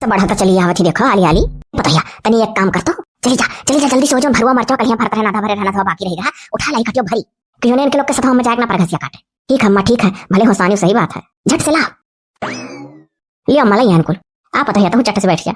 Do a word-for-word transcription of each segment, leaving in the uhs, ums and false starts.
तो बढ़ा तो चली आवत ही, देखो, आली, आली। पतोहिया, तनी एक काम कर तो, चली जा, चली जा, जल्दी से, वो जौन भरुआ मरचा कलिया भरत रहे, आधा भरे रहे, आधा बाकी रही रहा, उठा लाई, कटियो भरी। क्यों इनके लोग के साथ हम जाए के ना पर घसिया काटे। ठीक है अम्मा, ठीक है, भले होसानी सही बात है, झट से ला। लियो अम्मा, लाई अनकुल। आ पतोहिया, तू चट से बैठ जा।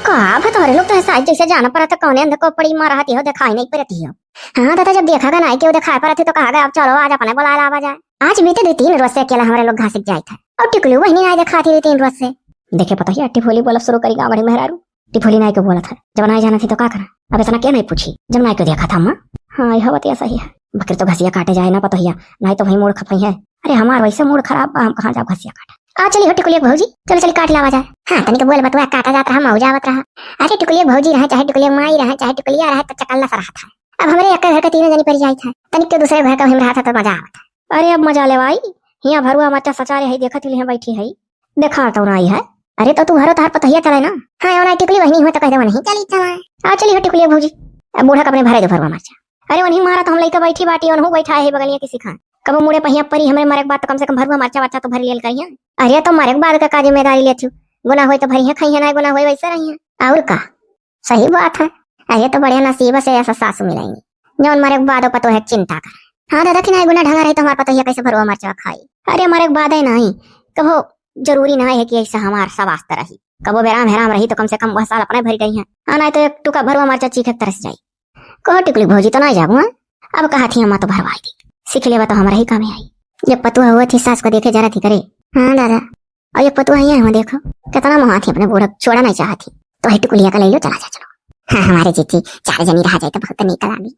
का अब तोहरे लोग तो ऐसा जैसे जाना पड़ा था, कौने अंधे को पड़ी मारा हती हो, दिखाई नहीं पड़ती हो। हाँ दादा, जब देखा गया ना कि वो दिखाई पड़ा थी तो कहा गया, अब चलो आज अपने बुलाए लावा जाए। आज बीते दो तीन रोज से अकेला हमारे लोग घासिक जाए था, और टिकुली वही नहीं आए दिखाती दो तीन रोज से। देखे पतोहिया, टिफोली बोलब शुरू करी गाँव गढ़ी मेहरारू। टिफोली नाई के बोलत है, जब नाई जाना थी तो का करा? अब इतना क्या नहीं पूछी, जब नाई को देखा था अम्मा। हाँ, यह बतिया सही है। बकरी तो घसिया काटे जाए ना पतोहिया, नाई तो वही मूड़ खपई है। अरे हमार वैसे मूड़ खराब बा, हम कहाँ जाब घसिया काटे। आ चली हो टिकुलिया के भौजी, चलो चली काट लावा जाए। हाँ, तनिक बोल बतुआ काटा जात रहा, मऊ जावत रहा। अरे टिकुलिया के भौजी रहे, चाहे टिकुलिया के माई रहे, चाहे टिकुलिया रहे, तो चकल्ला सा रहा था। अब हमरे एक घर के तीनों जनी परि जाई था, तनिक के दूसरे घर का हम रहा था तो मजा आवत था। अरे अब मजा लेवाई, हियाँ भरुआ मरचा सचारे है, देखत ही लिहे बैठी है। देखा तो ना आई है। अरे तो तू भरो, तोहार पतोहिया चले ना। हाँ, और टिकुली बहिनी हो तो कह दे वही चली चलाए। आ चली हो टिकुलिया भौजी। अब बूढ़ा का अपने भरे दे भरुआ मरचा। अरे वही मारा तो हम लइका बैठी बाटी, ओनहु बैठा है बगलिया किसी खान। कबो मुड़े पहिया परी हमरे मरे के बाद तो कम से कम भरुआ मरचा वरचा तो भर लेल करिया। अरे तो मरे के बाद का, का जिम्मेदारी लेत हूँ? गुना होई तो भरिया खइया ना, गुना होई वैसे रहिया। और का? सही बात है। अरे तो बढ़िया नसीब से ऐसा सासू मिलेंगी, जौन मरे के बाद पतोह के चिंता करे। हाँ दादा, कि नाई गुना ढंगा रही तो हमार पतोहिया कैसे भरुआ मरचा खाई? अरे मरे के बाद है नहीं, कबो जरूरी ना है कि ऐसा हमार स्वास्थ्य रही। कबो बेराम हेराम रही तो कम से कम वह साल अपने भरी रही है। हाँ, नाई तो एक टुका भरुआ मरचा चीखे के तरस जाई। कहो टिकुली भौजी, तो नाई जाबू, हाँ? अब कहा थी अम्मा तो भरवाई दी, सीख लेवा तो हमारा ही काम आई। ये पतुआ हुआ थी सास को देखे जरा थी करे। हाँ दादा, और ये पतुआ ये हुआ देखो, कितना मोहा थी अपने बूढ़ा, छोड़ा नहीं चाहती। तो है टिकुलिया का ले लो, चला जा चलो। हाँ हमारे जीजी, चार जनी रहा जाए तो बहुत नीक लागी।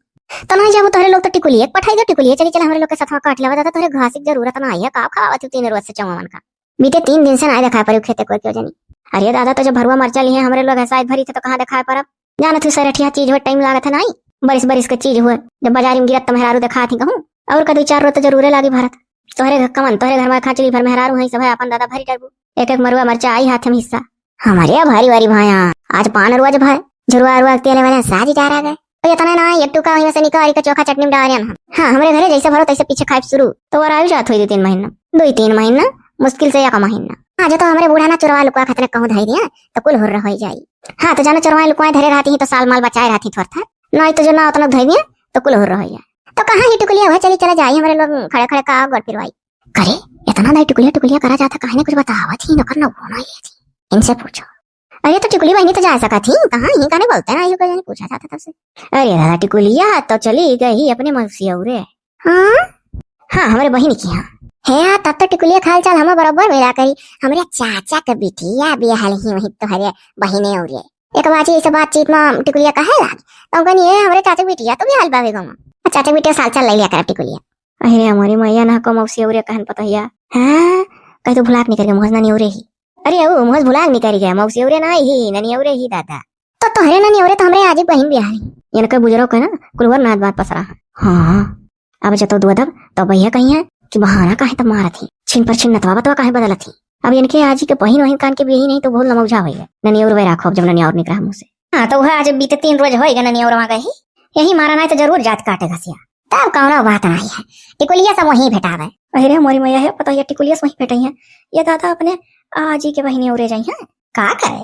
तो नाई जाबू तोहरे लोग तो टिकुलिया के पठाई दो, टिकुलिया चली चला हमारे लोग के साथ काट लेवा दादा, तोहरे घास की जरूरत ना आई है, का खावा तू तीन रोज से चौवन का। बीते तीन दिन से नाई दिखाई पड़ी खेते कोई क्यों जनी। अरे दादा, तो जब भरुआ मरचा लिए हमरे लोग है शायद भरी थे तो कहाँ दिखाई पड़ब? जाना तू सरठिया चीज हुए, टाइम लागत है नाई, बरिस बरिस के चीज हुए, जब बाजारी में गिरत तो मेहरारू दिखा थी कहूँ, और का दो चार रोज तो जरूरे लागी भरत। तोहरे घर कमन, तोहरे घर में खाचली भर मेहरारू हैं सब है, अपन दादा भरी डरबू, एक एक मरुआ मरचा आई हाथ में हिस्सा। हमारे भारी भारी भाया, आज पान रुआ जब है, झुरुआ रुआ तेले वाले साज डारा गए। और इतना ना, ये टुका वहीं से निकाल के चोखा चटनी में डाल हम। हाँ, हमरे घरे जैसे भरो तैसे पीछे खाए शुरू। तो और आयु जात हुई दो तीन महीना, दो ही तीन महीना, मुश्किल से एक महीना। हाँ, जो तो हमरे बूढ़ा ना चुरवा लुकवा खतरे कहूँ धई दिया, तो कुल हुर्र हो जाई। हाँ, तो जानो चुरवा लुकवा धरे रहती ही तो साल माल बचाए रहती थोर थर। नहीं तो जो ना उतना धई दिया, तो कुल हुर्र हो जाए। तो कहाँ ही टिकुलिया हुआ, चली चला जाई, हमरे लोग खड़े खड़े का गोड़ पिरवाई। करे, इतना दाई टिकुलिया टिकुलिया करा जाता, काहे ने कुछ बतावत ही, नकर न बोना ये थी। इनसे पूछो। अरे तो टिकुली बहिनी तो जा सका थी, कहाँ ही काने बोलते ना, ये कोई नहीं पूछा जाता तब से। अरे दादा, टिकुलिया तो चली गई अपने मौसी औरे। हाँ? हाँ, हमरे बहिनी की हाँ। हे यार, तब तो टिकुलिया खाल चाल हम बराबर मिला करी। हमरे चाचा के बिटिया बियाहल ही वहीं तोहरे बहिने औरे। एक बाजी ऐसे बातचीत में टिकुलिया कहे लाग। तो हम कहनी, "ए, हमरे चाचा के बिटिया तो बियाहल बावे गाँव में।" आ चाचा के बिटिया साल चाल ले लिया कर टिकुलिया। अरे हमारी मैया ना को मौसी औरे कहन पतोहिया। हाँ, कह तो भुलाक निकल गया, मोहज ननी औरे ही। अरे ओ, मोहज भुलाक निकल गया, मौसी औरे ना ही, ननी औरे ही दादा। तो तोहरे ननी औरे तो हमरे आजी बहिन बियाह है। इनके बुजरो के ना, कुलवर नाथ बात पसरा है। हाँ, अब जतो दुअदब, तो भैया कही है कि बहाना काहे तब मारत ही? छिन पर छिन नतवा बतवा काहे बदलत ही? अब इनके आजी के बहिन वहिन कान के बियाही नहीं तो बहुत लमौजा होई है। ननी और वे राखो, अब जब ननी और निकला मुँह से। हाँ, तो वह आज बीते तीन रोज होई गए, ननी और वहाँ गए ही। यही मारा ना तो जरूर जात काटे घसिया। तब कौनो बात नहीं है, टिकुलिया सब वहीं भेटावे। अरे मोरी मैया है, पता है टिकुलिया सब वहीं भेटाई है। ये दादा अपने आजी के बहिनी औरे जाई है। का करे?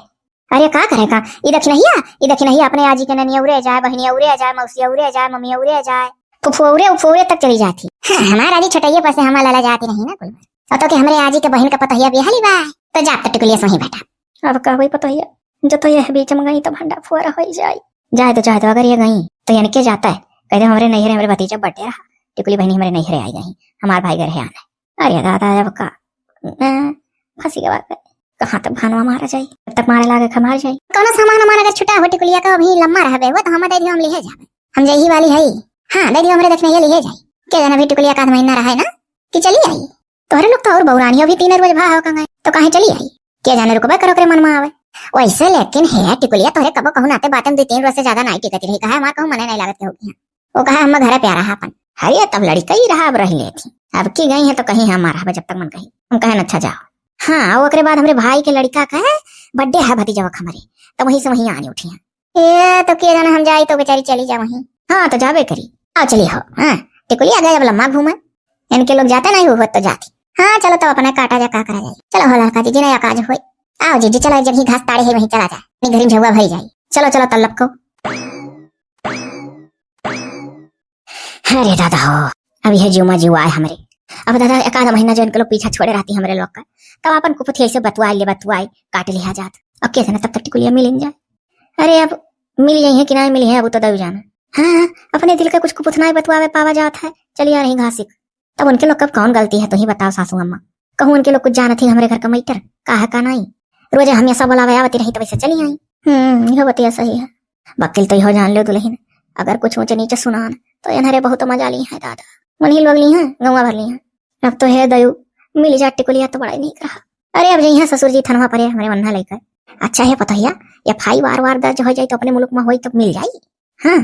अरे का करे का? ई दखिनहिया, ई दखिनहिया अपने आजी के ननी औरे जाए, बहिनी औरे जाए, मौसी औरे जाए, मम्मी औरे जाए, फुफू औरे, उफू औरे तक चली जाती। हाँ, हमार आजी छोटइये पर से हमार लाला जाती रही ना कोई। और तो के हमरे आजी के बहिन का पतोहिया बियाहली बा, तो जाब तो टिकुलिया से वहीं भेटा। अब का होई पतोहिया, जो तो यह बीच में गई तो भंडा फुआरा होई जाई। जाए तो, जाए तो, अगर ये गई तो इनके जाता है, कह दे हमरे नैहरे हमरे भतीजा बर्थडे रहा, टिकुली बहिनी हमरे नैहरे आई गई, हमार भाई घर है आने। अरे दादा, अब का, अ, फंसी के बात है, कहाँ तक भानवा मारा जाई, जब तक मारे लागे खा मार जाई। कौनो सामान हमारा अगर छुटा हो टिकुलिया का, अभी लम्मा रहबे हो तो हम दे दियो, हम लिहे जाबे, हम जही वाली है। हाँ, दे दियो, हमरे दखिनहिया लिहे जाई। के जाने अभी टिकुलिया का आध महीना रहा है ना, कि चली आई। तोहरे लोग तो और बौरानी अभी तीन रोज भा हो कंगाई, तो काहे चली आई? के जाने रुकबे करो, ओकरे मन में आवे। वैसे लेकिन हे टिकुलिया, तोहरे कबो कहूँ नाते बातन दो तीन रोज से ज्यादा नाई टिकत रही, कहे हमार कहूँ मने नहीं लागत के होगी। वो कहे हम घरे प्यारा है अपन। अरे तब लड़का ही रहा, अब रही लेती। अब की गई है तो कहीं हमारा है, जब तक मन कही। हम कहे अच्छा जाओ। हाँ, ओकरे बाद हमरे भाई के लड़का का है बर्थडे है भतीजवा के हमरे, तो वहीं से वहीं आने उठी है। ए, तो के जाने हम जाई तो बेचारी चली जा वहीं। हाँ, तो जाबे करी। आओ चली हो। हाँ, टिकुलिया गए अब लम्मा घूमे। इनके लोग जाते नहीं हुआ तो जाती। हाँ, चलो तब अपना काटा जा, का करा जाई। चलो हो ललका जीजी, नया काज होई। आओ जीजी, चलो, एक जगह घास ताड़े है, वहीं चला जाए, अपनी घरी झउआ भरी जाई। चलो, चलो, तल्लब को। अरे दादा हो, अब यह जीव मा जीव आए हमरे। अब दादा, एक आध महीना जो इनके लोग पीछा छोड़े रहती हमरे लोग का, तब अपन कुफुथी ऐसे बतुआई ले, बतुआई काट लिया जात। अब के जाने तब तक टिकुलिया मिल ही जाए। अरे, अब मिल जाई है कि ना मिली है, अब तो दऊ जाना। हाँ, अपने दिल का कुछ कुफुथ ना बतुआवे पावा जात है। चलिए आ रही घासिक। तब उनके लोग कब कौन गलती है, तू ही बताओ सासू अम्मा। कहूँ उनके लोग कुछ जानत ही हमरे घर का मैटर, का है का नहीं। रोज हमेशा बोलावे आवती रही, तो वैसे चली आई। हम्म, यह बतिया सही है। वकील तो यहो जान लो दुल्हन, अगर कुछ ऊंचे नीचे सुनान, तो इन्हरे बहुत मजा ली है दादा। वही लोग ली हैं, गौवा भर ली हैं। अब तो है दयू, मिली जात टिकुलिया तो बड़ा ही नीक रहा। अरे अब जइहे ससुर जी थनवा परे हमरे वन्हा लेकर। अच्छा है पतोहिया, FIR वार वार दर्ज हो जाई तो अपने मुल्क में होई तो मिल जाई। हाँ,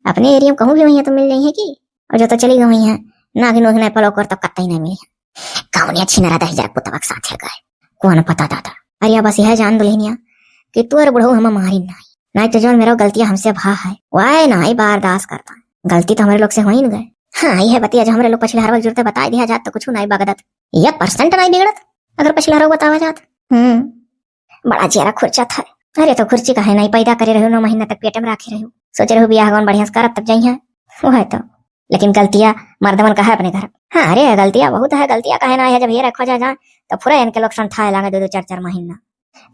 अपने एरिया में कहूँ भी होई है तो मिल जाई है कि। और जो तो चली गई है, नागिन उगिन पलो कर तब कत्ता ही नहीं मिली है। कौन या छिनरा दहिजरा पुतवा के साथ है गए, कौन पता दादा। अरे बस यह जान दुल्हनिया कि तू और बुढ़ऊ हम मारी नहीं, नहीं तो जौन मेरा गलतियाँ हमसे भा है, वह नहीं बर्दाश्त करता। गलती तो हमरे लोग से होई न गए। हाँ, यह बतिया जो हमरे लोग पछिला हर वक्त जुड़ते बताई दिया जात तो कुछ नहीं बगदत, एक percent नहीं बिगड़त अगर पछिला हर बतावा जात। हम्म, बड़ा जियरा खुर्चा था। अरे तो खुर्ची काहे नहीं पैदा करे रहो, नौ महीना तक पेट में राखे रहो, सोचे रहो बियाह गौन बढ़िया से करब तब जाई है। वो है तो, लेकिन गलतिया मर्दवन का है अपने घर। हाँ, अरे गलतिया बहुत है, गलतिया काहे ना है, जब ये रखो जा, जा तो पूरा इनके लोग संथाए लागे दो दो चार चार महीना।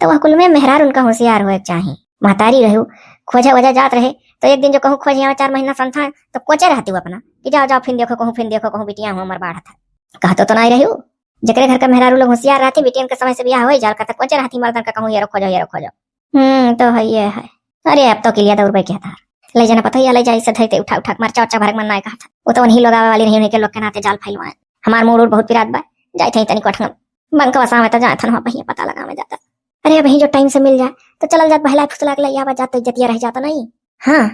तो वह कुल में मेहरार उनका होशियार होए के चाही। महतारी रहो, खोजे वजह जात रहे, तो एक दिन जो कहूँ खोजे आवे चार महीना संथाए, तो कोचे रहती वो अपना कि जाओ, जाओ, फिर देखो कहूँ, फिर देखो कहूँ, बिटिया हूँ हमार बाढ़ था। कहतो तो नहीं रहो, जेकरे घर का मेहरारू लोग होशियार रहती, बिटियन के समय से बियाह होई जाल करता, कोचे रहती मर्दन का कहूँ, ये रखो जाओ, ये रखो जाओ। हम्म, तो है, ये है। अरे अब तो किलिया दौड़ बैठे था, ले जाना पता ही, ले जाए से धरते उठा उठा के मरचा उरचा भरक मन ना कहा था। वो तो उन्हीं लोग आवे वाली नहीं, उन्हीं के लोग के नाते जाल फैलवाए। हमार मूड उड़ बहुत पिरात बा, जाए थे तनी कोठन बंकवा सामे तो जाए थन वहाँ पहिया पता लगा में जाता। अरे अबही जो टाइम से मिल जाए तो चलल जात, बहला फुसला के ले आवा जात, तो इज्जतिया रह जाता नहीं। हाँ,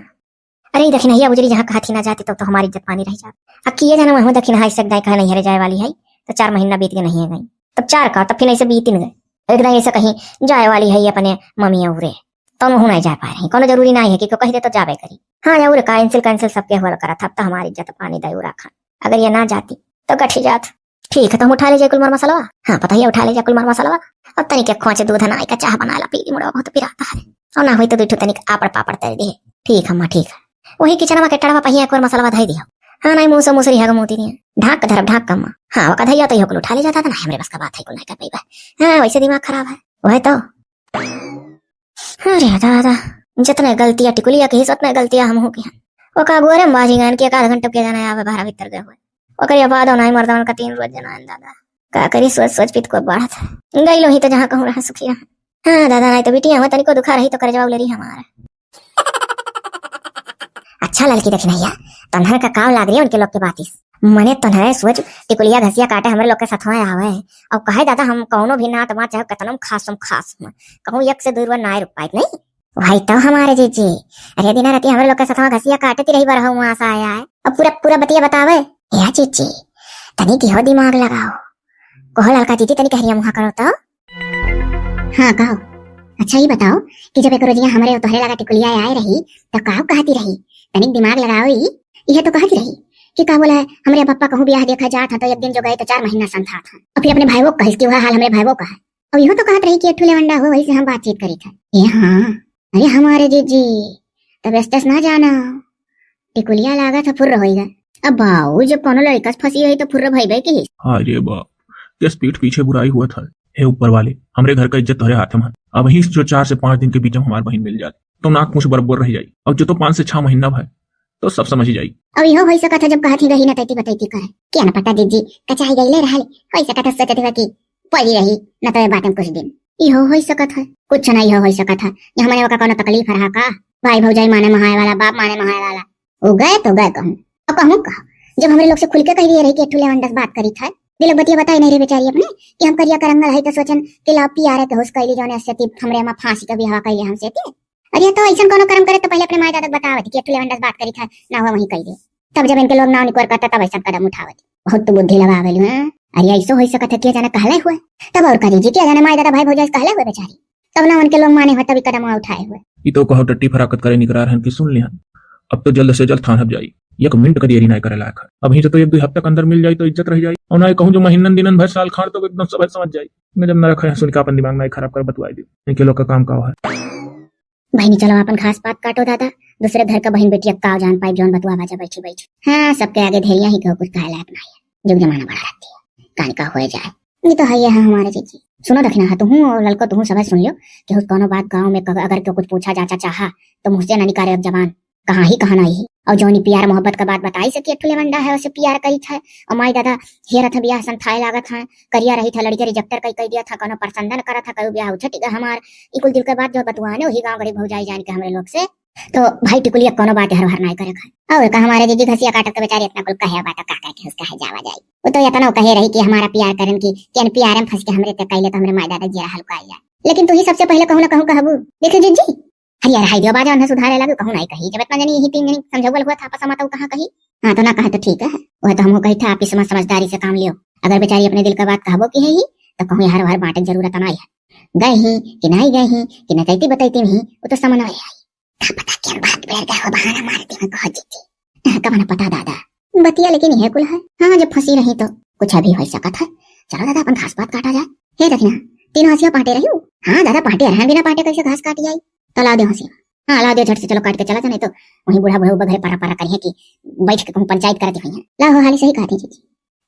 अरे ई देखी नहिया बुजरी जहाँ कहत ही ना जाती, तब तो हमारी इज्जत पानी रह जात। आ किए जाना वहाँ देखी नहा इससे दाई कहे नहीं हरे जाए वाली है, तो चार महीना बीत के नहीं है गई, तब चार का तब फिर ऐसे बीत न गए। एक दाई ऐसे कहीं जाए वाली है अपने मम्मी उरे, तो वहाँ नहीं जा पाए रही। कोनो जरूरी नहीं है कि को कह दे तो जाबे करी। हाँ, और का कैंसिल कैंसिल सबके हुआ करत, अब तो हमारी इज्जत पानी दे उरा खान। अगर ये ना जाती तो गठी जात। ठीक है, तो हम उठा ले जाए कुल मर मसाला। हाँ, पता ही है, उठा ले जाए कुल मर मसाला। अब तनिक खोंचे दूध ना, एक चाह बना ला, पी ली, मुड़वा बहुत पिराता है। और ना हुई तो दू ठो तनिक आपड़ पापड़ तल दे। ठीक है अम्मा, ठीक है। वही किचनवा के टड़वा पहिया एक बार मसाला धई दियो। हाँ, नहीं मुँह से मुसरी है, मुँह तीन ढाक के धरब, ढाक के अम्मा। हाँ, वो कधैया तो यो कुल उठा ले जाता था ना, हमरे बस का बात है, कुल नहीं कर पाई बा। हाँ, वैसे दिमाग खराब है, वह तो। अरे दादा, जितने गलतियाँ टिकुलिया की, उतने गलतियाँ हम हो गए। ओका गोरे में बाजी गए कि एक आध घंटे के जाना आवे, बाहर भीतर गए हुए। ओकर ये बादो नहीं मर्दवन का तीन रोज जना है दादा। का करी, सोच सोच पित को बढ़त है। गई लो ही तो जहाँ कहूँ रहा सुखी रहा। हाँ दादा, नहीं तो बिटिया हुआ तनिको दुखा रही तो कर जवाब ले रही हमारा। अच्छा लड़की देखी नहिया, तन्हर का काव लाग रही है उनके लोग के बातिस। मने तन्हरे सोच टिकुलिया घसिया काटे हमरे लोग के सथवा आवे। और कहे दादा हम कौनो भी नात बात चाहे कतनो खास हम खास हम। कहूँ एक से दूर वो नाय रुक पाइत नहीं। वही तो हमारे जीजी। अरे दिना राती हमरे लोग के सथवा घसिया काटती रही बरहो वहाँ से आया है। अब पूरा पूरा बतिया बतावे। या जीजी, तनी की हो दिमाग लगाओ। कहो ललका जीजी, तनी कहरिया मुहा करो तो। हाँ, कहो। अच्छा, ये बताओ कि जब एक रोजिया हमरे तोहरे लगा टिकुलिया आए रही, तो काव कहती रही? तनिक दिमाग लगाओ। ई, इहे तो कहती रही कि का बोला है, हमरे पप्पा कहूँ ब्याह देखा जात है, तो एक दिन जो गए तो चार महीना संथात है। और फिर अपने भाईवो को कहिस कि वह हाल हमरे भाईवो का है। और इहो तो कहत रही कि एक ठो लेवंडा हो, वही से हम बातचीत करी था। ए हाँ, अरे हमारे जीजी, तब एस्टेस ना जाना, टिकुलिया लागत है फुर्र होइगा। अब बाऊ, जब कोनो लड़का से फंसी होई तो फुर्र भइबे की। अरे बाप, किस पीठ पीछे बुराई हुआ था। हे ऊपर वाले, हमरे घर का इज्जत तोहरे हाथ में है। अब ही जो चार से पाँच दिन के बीच में हमार बहिन मिल जाती, तो नाक मुंह बराबर रह जाई। अब जो तो पाँच से छह महीना भय, तो सब समझ जाई। अब इहो होई सकत है, जब कहत ही रही ना तैती बतैती करे। क्या ना पता जीजी, कचाई गईले रहल, होई सकत है सोचत हुआ कि पड़ी रही, न तो ये बात में कुछ दिन। इहो होई सकत है, कुछ ना इहो होई सकत है। यहाँ मने ओका कोनो तकलीफ रहा का? भाई भौजाई माने महाए वाला, बाप माने महाए वाला। वो गए तो गए कहूँ, और कहूँ का? जब हमरे लोग से खुल के कह दिए रही कि एक ठो लेवंडस बात करी था, ये लोग बतिया बताई नहीं रहे बेचारी अपने कि हम करिया करंगल है तो सोचन कि लाओ पियारे के होश कैली जौने से ती हमरे अम्मा फांसी का बिहावा कैले हमसे ती। अरे तो ऐसा कोनो कर्म करे तो पहले अपने माय दादा के बतावे कि एक ठो लेवंडस बात करी था, ना हुआ वहीं कह दे। तब जब इनके लोग नाव निकोर करता तब ऐसा कदम उठावत। बहुत तो बुद्धि लगावे लू, हैं? अरे ऐसो हो सकत है, किया जाने कहले हुए। तब और करी जी, किया जाने माय दादा भाई भौजाई कहले हुए बेचारी। तब ना उनके लोग माने हुए, तभी कदम उठाए हुए। ई तो कहो टट्टी फराकत करे निकरार हन कि सुन लिहन। अब तो जल्द से जल्द थाना जाई। एक मिनट का देरी नाहीं करे लायक है। अबहीं से तो एक दुइ हफ्ता के अंदर मिल जाई तो इज्जत रह जाई। और नाहीं कहूँ जो महीनन दिनन भर साल खान तो एकदम सब समझ जाई। मैं जब नरक है सुन के अपन दिमाग नाहीं खराब कर, बतवाई दी। इनके लोग का काम का है। बहिनी, चलो अपन घास पात काटो दादा, दूसरे घर का बहिन बेटी अब का जान पाई जौन बतुआ बाजा बैठी बैठी। हाँ, सबके आगे धैर्य ही कहो, कुछ कहे लायक नाहीं है। जुग जमाना बड़ा रहती है, कान का होए जाए। ये तो है, ये है हमारे जीजी। सुनो दखिना, हाँ, तुहूँ और ललको तुहूँ सबै सुन लियो कि उस कौनो बात गाँव में क-, अगर क्यों कुछ पूछा जाचा चाहा तो मुँह से ना निकारे अब जबान, कहाँ ही कहाँ नाहीं ही। और जौन ई प्यार मोहब्बत का बात बताई से कि एक ठो लेवंडा है, उसे प्यार करी था और माई दादा हेरत है बियाह संथाए लागत है, करिया रही था लड़के रिजेक्टर कई कई दिया था, कौनो पसंद न करत है, कई बियाह उछट गया हमार। ई कुल दिल के बात जो बतुआने वही गाँव गड़ी भौजाई जान के हमरे लोग से। तो भाई टिकुलिया कौनो बात हर हर नाहीं करे खाए। और का हमारे जीजी घसिया काटत के बेचारी इतना कुल कहे बात का कहे के उसका है जावा जाई। वो तो इतना कहे रही कि हमारा प्यार करन की, कि अन प्यार में फंस के हमरे ते कैले तो हमरे माई दादा जिया हल्का आइया। लेकिन तू ही सबसे पहले कहूँ ना कहूँ कहबू। देखियो जीजी, हरियर हाई दियो बाजा उन्हें सुधारे लागू कहूँ नाहीं कही। जब इतना जनी यही तीन जनी समझौल हुआ था आपस में तो कहाँ कही। हाँ तो ना कहे तो ठीक है, वह तो हमको कही था आप इस समय समझदारी से काम लियो। अगर बेचारी अपने दिल का बात कहबो की है ही तो कहूँ हर हर बांटे के जरूरत नाहीं है। गए ही कि नाहीं गए ही कि नचैती बतैती में ही, वो तो समझ में आई। का पता क्या बात बैठ गया हो, बहाना मारती में कह जीती। हाँ, का मना पता दादा। बतिया लेकिन यह कुल है। हाँ, जब फंसी रही तो कुछ अभी हो सकत है। चलो दादा, अपन घास पात काटा जाए। हे दखिना, तीनों हंसिया पाटे रही हो? हाँ दादा, पाटे रहन बिना पाटे कैसे घास काटी आई? तो ला दे हंसिया। हाँ, ला दे झट से, चलो काट के चला जा, नहीं तो वहीं बूढ़ा बूढ़ा बघरे पारा पारा करिए कि बैठ के कहूँ पंचायत करती हुई है। ला हो, हाली सही कहती जीजी।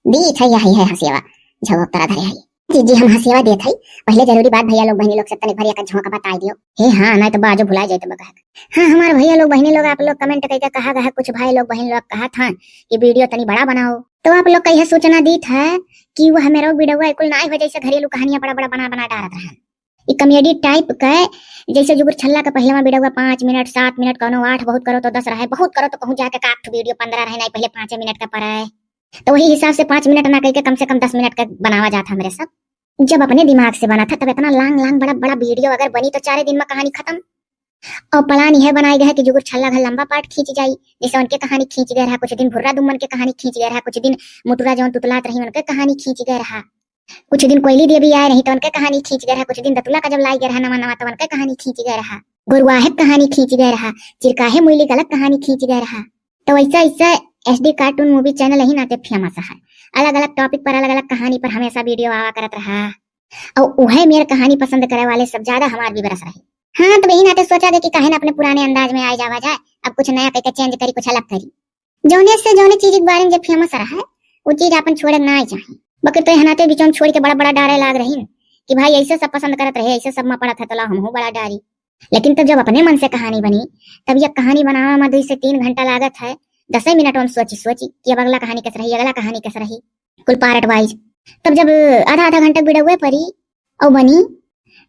दी छै यही है हंसियावा, झवक तरा धरे है। जीजी, हम हंसियावा देत है, पहले जरूरी बात भैया लोग बहनी लोग से तनिक भर एक झोंक बताई दियो। हे हाँ, नाहीं तो बाजो भुला जाए तो बगा। हाँ, हमारे भैया लोग बहनी लोग आप लोग comment करके कहा गया है, कुछ भाई लोग बहन लोग कहा था कि video तनी बड़ा बनाओ, तो आप लोग का यह सूचना दी था कि वो हमें रोक video कुल नाहीं हो, जैसे घरेलू कहानियां बड़ा बड़ा बना बना डालत रहन। ई comedy type के, जैसे जुगुर छल्ला के पहले में video पाँच मिनट, सात मिनट, कौनो आठ, बहुत करो तो दस रहे, बहुत करो तो कहूँ जाके काट video पन्द्रह रहे, नाहीं पहले पाँचे मिनट का पड़े। तो वही हिसाब से पाँच मिनट ना कह के कम से कम दस मिनट का बनावा जात हमरे सब। जब अपने दिमाग से बना था तब इतना long long बड़ा बड़ा video अगर बनी तो चारे दिन में कहानी खत्म। और plan यह बनाई गया है कि जुगुर छल्ला घर लंबा part खींच जाई, जैसे उनके कहानी खींच गए रहा, कुछ दिन भुर्रा दुम्मन के कहानी खींच गए रहा, कुछ दिन मुटुरा जौन तुतलात रही उनके कहानी खींच गए रहा, कुछ दिन कोयली देवी आए रही तो उनके कहानी खींच गए रहा, कुछ दिन दतुला का जब लाई गए रहा नवा नवा तो उनके कहानी खींच गए रहा, गोरुआहे के कहानी खींच गए रहा, चिरकाहे मुइली गलत कहानी खींच गए रहा। तो वैसा ऐसा SD cartoon movie channel ही नाते famous है। अलग अलग topic पर, अलग अलग कहानी पर हमेशा video आवा करत रहा। और उहे मेर कहानी पसंद करे वाले सब ज्यादा हमार viewers रहे। हाँ, तो यही नाते सोचा गया कि काहे ना अपने पुराने अंदाज में आए जावा जाए, अब कुछ नया करके change करी, कुछ अलग करी। जौने से जौने चीज के बारे में जब famous रहा है, वो चीज अपन छोड़े के ना चाही। बकर तो यहाँ नाते बीचों में छोड़ के बड़ा बड़ा डारे लाग रही कि भाई ऐसे सब पसंद करत रहे, ऐसे सब में पड़त है, तो ला हमहू बड़ा डारी। लेकिन तब जब अपने मन से कहानी बनी, तब यह कहानी बनावे में दुई से तीन घंटा लागत है, दसे मिनट में सोची सोची कि अब अगला कहानी कैसे रही, अगला कहानी कैसे रही, कुल part wise। तब जब आधा आधा घंटा video परी और बनी,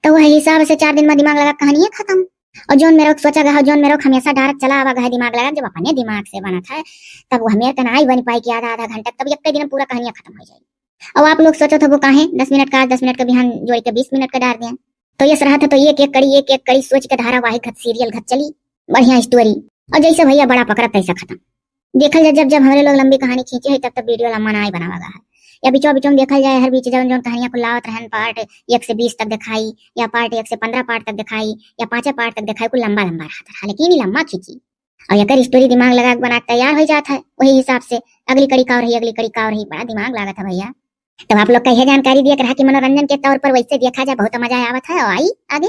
तो वह हिसाब से चार दिन में दिमाग लगा कहानी खत्म। और जौन मेरे को सोचा गया, जौन मेरे को हमेशा डारत चला आवा गया दिमाग लगा, जब अपने दिमाग से बनत है, तब वो हमें तो ना ही बन पाई कि आधा आधा घंटा, तब एक दिन पूरा कहानियां खत्म हो जाए। अब आप लोग सोचत होबो काहे दस मिनट का आज, दस मिनट का बिहान जोड़ के बीस मिनट का डार दिया। तो ये रहा था तो एक एक कड़ी, एक एक कड़ी सोच के धारावाहिक घत, serial घत चली, बढ़िया story। और जैसे भैया बड़ा पकड़ा तैसे खत्म। देखल जाए जब जब हमरे लोग लंबी कहानी खींचे है तब तब video लंबा ना ही बनावा गा है। या बीचों बीचों में देखल जाए हर बीच जौन जौन कहानियां कुल लावत रहन part एक से बीस तक दिखाई या part एक से पन्द्रह part तक दिखाई या पांचे part तक दिखाई, कुल लंबा लंबा रहता रहा, लेकिन ये लंबा खींची। और एकर story दिमाग लगा के बना के तैयार हो जात है, वही हिसाब से अगली कड़ी का रही, अगली कड़ी का रही, बड़ा दिमाग लागत है भैया। तब आप लोग का यह जानकारी दिया के रहा कि मनोरंजन के तौर पर वैसे देखा जाए, बहुत मजा आवत है, और आई आगे।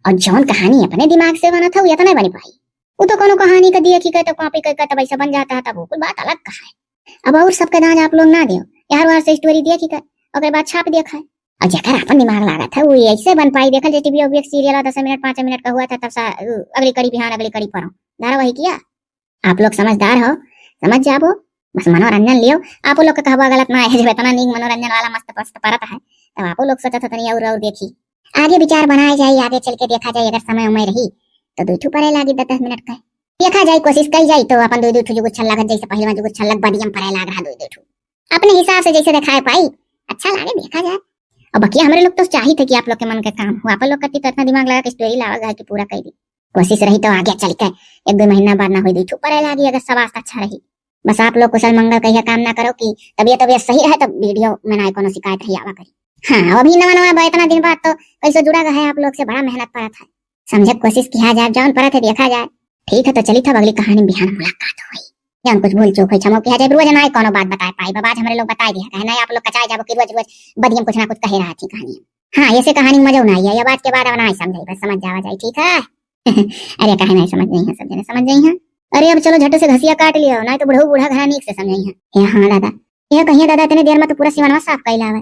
और जौन कहानी अपने दिमाग से बनत है, वो इतना बन पाई। वो तो कोनो कहानी का दिया कि कहते copy कर, तब ऐसा बन जाता है, तब वो कुल बात अलग कहा है। अब और सबके दांज आप लोग ना दियो, यार वार से story दिया कि कर, ओकर बाद छाप दिया खाए। और जेकर अपन दिमाग लागत है, वो ऐसे बन पाई। देखल जे टीवी ओवी एक serial दस मिनट, पाँच मिनट का हुआ था, तब सा, अगली कड़ी बिहान, अगली कड़ी परो धारावाहिक किया। आप लोग समझदार हो, समझ जाबो, बस मनोरंजन लियो। आप लोग का कहबा गलत ना है, जब इतना नीक मनोरंजन वाला मस्त मस्त परत है, तब आप लोग सोचत हो तनी और, और देखी। आगे विचार बनाए जाए, आगे चल के देखा जाए, अगर समय उमय रही तो दो ठो परे लागी दस दस मिनट का। देखा जाए, कोशिश करी जाए तो अपन दो दो ठो जुगुर छल्ला घत जैसे पहले में जुगुर छल्ला बढ़िया परे लाग रहा दो दो ठो। अपने हिसाब से जैसे दिखाए पाई, अच्छा लागे, देखा जाए। अब बकिया हमरे लोग तो चाहित है कि आप लोग के मन के काम हो, आप लोग करती तो इतना दिमाग लगा के story लावा गया कि पूरा कर दी। कोशिश रही तो आगे चल के एक दो महीना बाद ना होई, दो ठो परे लागी अगर स्वास्थ्य अच्छा रही। बस आप लोग कुशल मंगल कहिया काम ना करो कि तबीयत तबीयत सही रहे तब video में ना कोनो शिकायत रही आवा करी। हाँ, अभी नवा नवा बा, इतना दिन बाद तो कैसे जुड़ा गया है आप लोग से, बड़ा मेहनत पड़त है। समझे के कोशिश किया जाए, जौन परत है देखा जाए। ठीक है, तो चली था अगली कहानी बिहान मुलाकात होई। जौन कुछ भूल चूक होई, क्षमा किया जाए, रोज नाई कौनो बात बताए पाई। बाबा, आज हमरे लोग बताए दिया, कहे नाई आप लोग कचाए जाबो कि रोज रोज बदियम कुछ ना कुछ कहे रहा थी कहानी। हाँ, ऐसे कहानी में मजा ना आई, अब आज के बाद अब नाई समझाई, बस समझ जावा जाए, ठीक है? अरे, काहे नाई समझ जाई है, सब जने समझ जाई है। अरे, अब चलो झट से घसिया काट लियो, नाई तो बुढ़ऊ बूढ़ा घरा नीक से समझाई है। ए हाँ दादा, ए कहिया दादा, इतने देर में तो पूरा सिवनवा साफ कइला हवे।